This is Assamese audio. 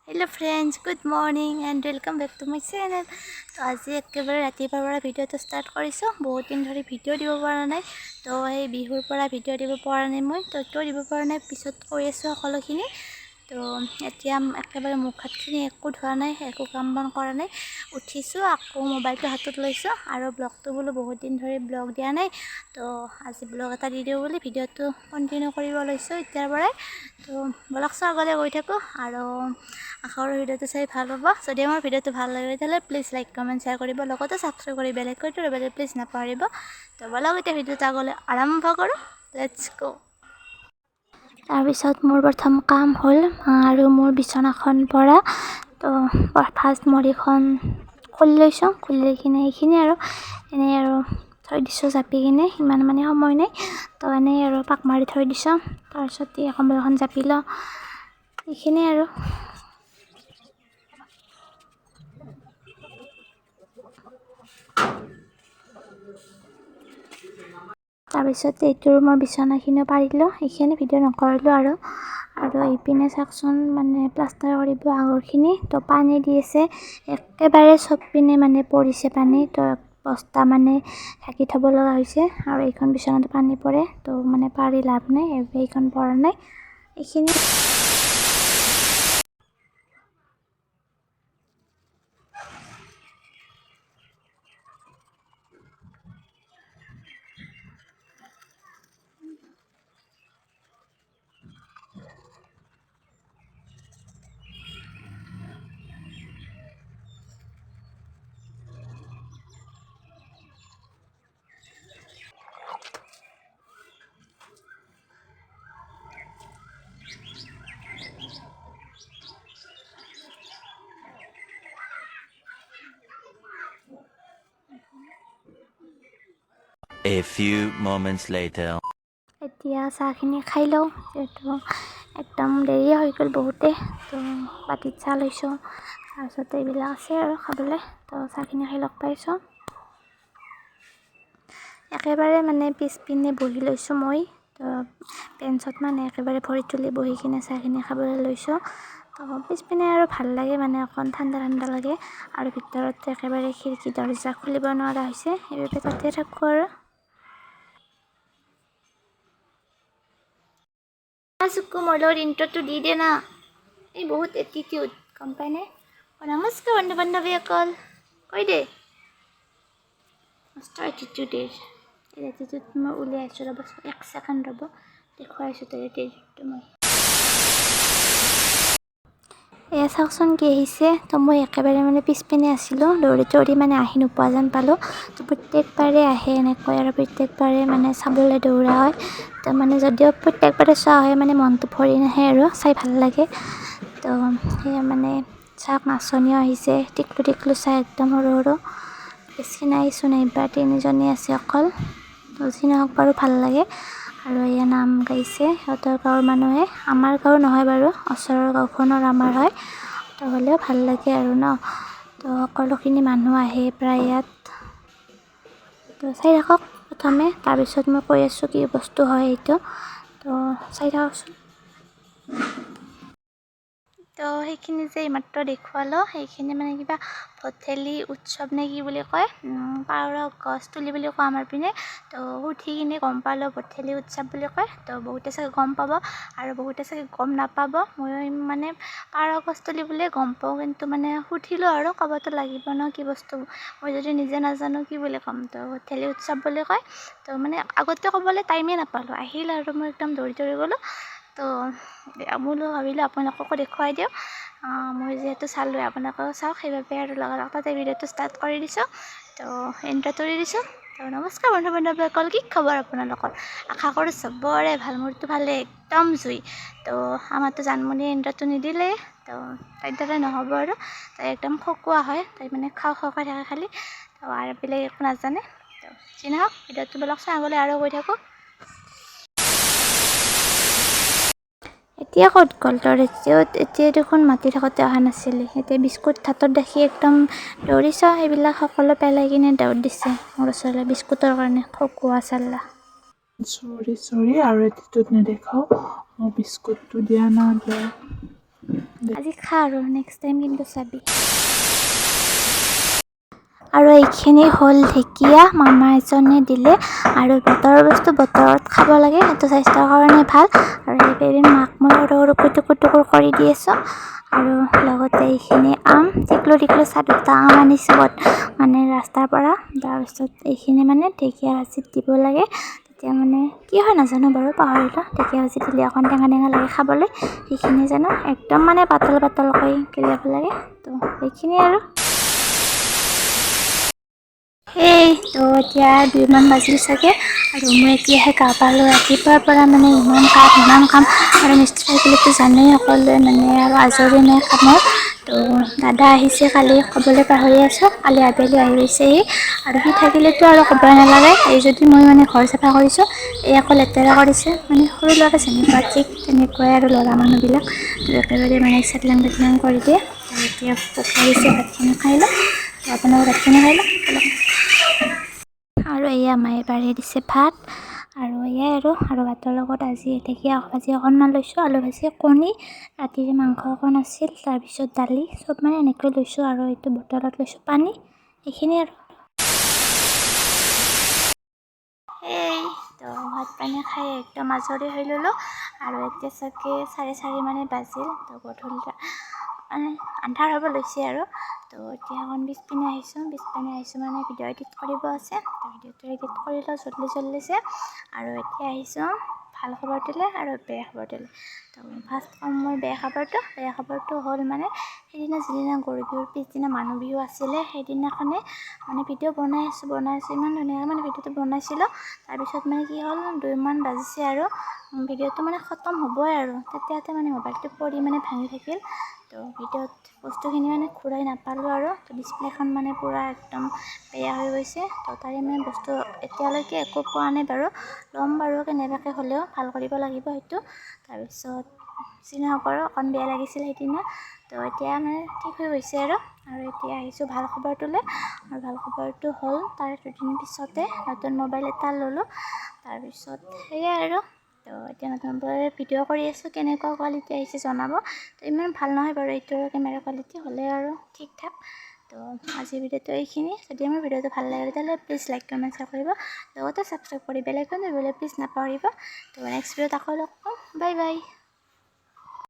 Hello friends, good morning and welcome back to my channel. তো আজি একেবাৰে ৰাতিপুৱাৰ পৰা ভিডিঅ'টো ষ্টাৰ্ট কৰিছোঁ। বহুত দিন ধৰি ভিডিঅ' দিব পৰা নাই। তো সেই বিহুৰ পৰা ভিডিঅ' দিব পৰা নাই মই। তো কিয় দিব পৰা নাই, পিছত কৈ আছোঁ সকলোখিনি। তো এতিয়া একেবাৰে মুখ হাতখিনি একো ধোৱা নাই, একো কাম বন কৰা নাই। উঠিছোঁ, আকৌ মোবাইলটো হাতত লৈছোঁ আৰু ব্লগটো বোলো বহুত দিন ধৰি ব্লগ দিয়া নাই, তো আজি ব্লগ এটা দি দিওঁ বুলি ভিডিঅ'টো কণ্টিনিউ কৰিব লৈছোঁ এতিয়াৰ পৰাই। তো বলকচোন, আগলৈ গৈ থাকোঁ আৰু আশা কৰোঁ ভিডিঅ'টো চাই ভাল পাব। যদি আমাৰ ভিডিঅ'টো ভাল লাগে, তেতিয়াহ'লে প্লিজ লাইক, কমেণ্ট, শ্বেয়াৰ কৰিব, লগতে ছাবস্ক্ৰাইব কৰি বেল আইকনটো দবাবলৈ প্লিজ নাপাহৰিব। তো বলক, এতিয়া ভিডিঅ'টো আগলৈ আৰম্ভ কৰোঁ। Let's go. তাৰপিছত মোৰ প্ৰথম কাম হ'ল আৰু মোৰ বিচনাখন পৰা। তো ফাৰ্ষ্ট মৰিখন খুলি লৈছোঁ, খুলি কিনে এইখিনি আৰু এনেই আৰু থৈ দিছোঁ জাপি কিনে। ইমান মানে সময় নাই, তো এনেই আৰু পাক মাৰি থৈ দিছোঁ। তাৰপিছত এই কম্বলখন জাপি লওঁ, এইখিনিয়ে আৰু। তাৰপিছত এইটো ৰুমৰ বিচনাখিনিও পাৰিলোঁ। সেইখিনি ভিডিঅ' নকৰিলোঁ আৰু। আৰু এইপিনে চাওকচোন, মানে প্লাষ্টাৰ কৰিব আগৰখিনি, তো পানী দি আছে একেবাৰে, চব পিনে মানে পৰিছে পানী। তো বস্তা মানে ঢাকি থ'ব লগা হৈছে। আৰু এইখন বিচনাত পানী পৰে, তো মানে পাৰি লাভ নাই, এইখন পৰা নাই। এইখিনি। A few moments later. এতিয়া চাহখিনি খাই লওঁ, যিহেতু একদম দেৰিয়ে হৈ গ'ল বহুতে। তো বাতিত চাহ লৈছোঁ, তাৰপিছত এইবিলাক আছে আৰু খাবলৈ। তো চাহখিনি খাই লগ পাইছোঁ। একেবাৰে মানে পিছপিনে বহি লৈছোঁ মই। তো বেঞ্চত মানে একেবাৰে ভৰি তুলি বহি কিনে চাহখিনি খাবলৈ লৈছোঁ। তো পিছপিনে আৰু ভাল লাগে, মানে অকণ ঠাণ্ডা ঠাণ্ডা লাগে। আৰু ভিতৰত একেবাৰে খিৰিকী দৰ্জা খুলিব নোৱাৰা হৈছে, সেইবাবে তাতে থাকোঁ আৰু। চকু, মোৰ লগত ইণ্ট্ৰটো দি দে না। এই বহুত এটিটিউড, গম পায়নে? অ' নমস্কাৰ বন্ধু বান্ধৱীসকল কৈ দে। মস্ত এটিটিউড। এই এটিটিউড মই উলিয়াই আছোঁ, ৰ'ব, এক ছেকেণ্ড ৰ'ব, দেখুৱাই আছোঁ তাৰ এটিটিউডটো মই। এয়া চাওকচোন কি আহিছে। তো মই একেবাৰে মানে পিছপিনে আছিলোঁ, দৌৰি দৌৰি মানে আহি নোপোৱা যেন পালোঁ। তো প্ৰত্যেকবাৰে আহে এনেকৈ আৰু প্ৰত্যেকবাৰে মানে চাবলৈ দৌৰা হয়। তো মানে যদিও প্ৰত্যেকবাৰে চোৱা হয়, মানে মনটো ভৰি নাহে আৰু চাই ভাল লাগে। তো সেয়া মানে চাওক, নাচনীও আহিছে, টিকলু টিকলু চাই, একদম সৰু সৰু। বেছি নাইচোন এইবাৰ, তিনিজনী আছে অকল। তো যি নহওক বাৰু, ভাল লাগে। আৰু এয়া নাম গাইছে সিহঁতৰ গাঁৱৰ মানুহে, আমাৰ গাঁৱৰ নহয় বাৰু, ওচৰৰ গাঁওখনৰ আমাৰ হয়। তো হ'লেও ভাল লাগে আৰু ন। তো সকলোখিনি মানুহ আহে প্ৰায় ইয়াত। তো চাই থাকক প্ৰথমে, তাৰপিছত মই কৈ আছোঁ কি বস্তু হয় এইটো। তো চাই থাককচোন। তো সেইখিনি যে এইমাত্ৰ দেখুৱালোঁ, সেইখিনি মানে কিবা ভঠেলি উৎসৱ নে কি বুলি কয়, পাৰ গছ তুলি বুলি কয় আমাৰ পিনে। তো সুধি কিনে গম পালোঁ ভঠেলি উৎসৱ বুলি কয়। তো বহুতে চাগে গম পাব আৰু বহুতে চাগে গম নাপাব। ময়ো মানে পাৰ গছ তুলি বুলিয়ে গম পাওঁ, কিন্তু মানে সুধিলোঁ আৰু, ক'বতো লাগিব ন কি বস্তু, মই যদি নিজে নাজানো কি বুলি ক'ম? তো ভঠেলি উৎসৱ বুলি কয়। তো মানে আগতে ক'বলৈ টাইমেই নাপালোঁ, আহিল আৰু মই একদম দৌৰি দৌৰি গ'লোঁ। তো বোলো ভাবিলোঁ আপোনালোককো দেখুৱাই দিওঁ, মই যিহেতু চালোঁ, আপোনালোকেও চাওক, সেইবাবে আৰু লগালগ তাতে ভিডিঅ'টো ষ্টাৰ্ট কৰি দিছোঁ। তো এণ্ট্ৰটো দি দিছোঁ। তো নমস্কাৰ বন্ধু বান্ধৱীসকল, কি খবৰ আপোনালোকৰ? আশা কৰোঁ চবৰে ভাল। মোৰতো ভালে, একদম জুই। তো আমাৰতো জানমণিয়ে এণ্ট্ৰটো নিদিলে, তো তাইৰ দ্বাৰা নহ'ব আৰু। তাই একদম খকুৱা হয়, তাই মানে খাওঁ খাওঁকৈ থাকে খালি, তো আৰু বেলেগ একো নাজানে। তো যি নহওক, ভিডিঅ'টো বলকচোন আগলৈ আৰু গৈ থাকোঁ। এতিয়া ক'ত গ'ল তোৰ? এতিয়া দেখোন মাতি থাকোঁতে অহা নাছিলি। এতিয়া বিস্কুট হাতত দেখি একদম দৌৰিছ। সেইবিলাক সকলো পেলাই কিনে দৌৰ দিছে মোৰ ওচৰলৈ বিস্কুটৰ কাৰণে, খকুৱা চাল্লা। চৰি চৰি, আৰু এটিটিউড নেদেখাওঁ। মই বিস্কুটটো দিয়া না, দিয়া। আজি খা আৰু নেক্সট টাইম কিন্তু চাবি। আৰু এইখিনি হ'ল ঢেকীয়া, মামা এজনে দিলে। আৰু বতৰৰ বস্তু বতৰত খাব লাগে, সেইটো স্বাস্থ্যৰ কাৰণে ভাল। আৰু সেইবাবে মাক মই সৰু সৰুকৈ টুকুৰ টুকুৰ কৰি দি আছোঁ। আৰু লগতে এইখিনি আম, টিকলু টিকলু চাই দুটা আম আনিছোঁ মানে ৰাস্তাৰ পৰা। তাৰপিছত এইখিনি মানে ঢেকীয়া ভাজিত দিব লাগে, তেতিয়া মানে কি হয় নাজানো বাৰু, পাহৰিলোঁ। ঢেকীয়া ভাজি দিলে অকণ টেঙা টেঙা লাগে খাবলৈ, সেইখিনি জানো। একদম মানে পাতল পাতলকৈ গিলাব লাগে। তো সেইখিনিয়ে আৰু। সেই তো এতিয়া 2মান বাজিল চাগে আৰু মই এতিয়াহে গা পালোঁ। ৰাতিপুৱাৰ পৰা মানে ইমান কাম, ইমান কাম। আৰু মিস্ত্ৰী থাকিলেতো জানেই সকলোৱে, মানে আৰু আজৰি নাই কামৰ। তো দাদা আহিছে কালি, ক'বলৈ পাহৰি আছোঁ, কালি আবেলি আহি পাইছেহি। আৰু সি থাকিলেতো আৰু ক'বই নালাগে। এই যদি মই মানে ঘৰ চাফা কৰিছোঁ, এই আকৌ লেতেৰা কৰিছে। মানে সৰু ল'ৰা যেনেকুৱা ঠিক তেনেকুৱাই আৰু ল'ৰা মানুহবিলাক। তো একেবাৰে মানে চেটলেং পেটলেং কৰি দিয়ে। তো এতিয়া ভোক লাগিছে, ভাতখিনি খাই লওঁ। তো আপোনালোক ভাতখিনি খাই লওক। আৰু এয়া মায়ে বাঢ়ি দিছে ভাত আৰু এয়াই আৰু। আৰু ভাতৰ লগত আজি ঢেকীয়া ভাজি অকণমান লৈছোঁ, আলু ভাজি, কণী, ৰাতিৰ মাংস অকণ আছিল, তাৰপিছত দালি, চব মানে এনেকৈ লৈছোঁ। আৰু এইটো বটলত লৈছোঁ পানী, এইখিনি আৰু। এই তো ভাত পানী খাই একদম আজৰি হৈ ল'লোঁ। আৰু এতিয়া চাগে 4:30 মানে বাজিল। তো গধূলি মানে আন্ধাৰ হ'ব লৈছে আৰু। তো এতিয়া অকণ পিছপিনে আহিছোঁ, পিছপিনে আহিছোঁ মানে ভিডিঅ' এডিট কৰিব আছে। তো ভিডিঅ'টো এডিট কৰি লওঁ জল্দি জল্দিছে। আৰু এতিয়া আহিছোঁ ভাল খবৰটোলৈ আৰু বেয়া খবৰটোলৈ। তো ফাৰ্ষ্ট ক'ম মই বেয়া খবৰটো। বেয়া খবৰটো হ'ল মানে সেইদিনা যিদিনা গৰু বিহুৰ পিছদিনা মানুহ বিহু আছিলে, সেইদিনাখনে মানে ভিডিঅ' বনাই আছোঁ, বনাই আছোঁ, ইমান ধুনীয়াকৈ মানে ভিডিঅ'টো বনাইছিলোঁ। তাৰপিছত মানে কি হ'ল, 2মান বাজিছে আৰু ভিডিঅ'টো মানে খতম হ'বই আৰু তেতিয়াতে মানে মোবাইলটো পৰি মানে ভাঙি থাকিল। তো ভিডিঅ'ত বস্তুখিনি মানে ঘূৰাই নাপালোঁ আৰু। তো ডিছপ্লেখন মানে পূৰা একদম বেয়া হৈ গৈছে। তো তাৰে মানে বস্তু এতিয়ালৈকে একো পোৱা নাই বাৰু, ল'ম বাৰু কেনেবাকৈ হ'লেও ভাল কৰিব লাগিব সেইটো। তাৰপিছত যি নহওক আৰু অকণ বেয়া লাগিছিল সেইদিনা। তো এতিয়া মানে ঠিক হৈ গৈছে আৰু। আৰু এতিয়া আহিছোঁ ভাল খবৰটোলৈ। আৰু ভাল খবৰটো হ'ল তাৰ দুদিন পিছতে নতুন মোবাইল এটা ল'লোঁ। তাৰপিছত সেয়াই আৰু। তো এতিয়া নতুন মোবাইলত ভিডিঅ' কৰি আছোঁ, কেনেকুৱা কোৱালিটি আহিছে জনাব। তো ইমান ভাল নহয় বাৰু এইটোৰ কেমেৰা কোৱালিটি, হ'লে আৰু ঠিক ঠাক। তো আজিৰ ভিডিঅ'টো এইখিনি। যদি আমাৰ ভিডিঅ'টো ভাল লাগে, তেতিয়াহ'লে প্লিজ লাইক, কমেণ্ট, শ্বেয়াৰ কৰিব, লগতে ছাবস্ক্ৰাইব কৰি বেল আইকন দিবলৈ প্লিজ নাপাহৰিব। তো নেক্সট ভিডিঅ'ত আকৌ লগ পাম। Bye bye.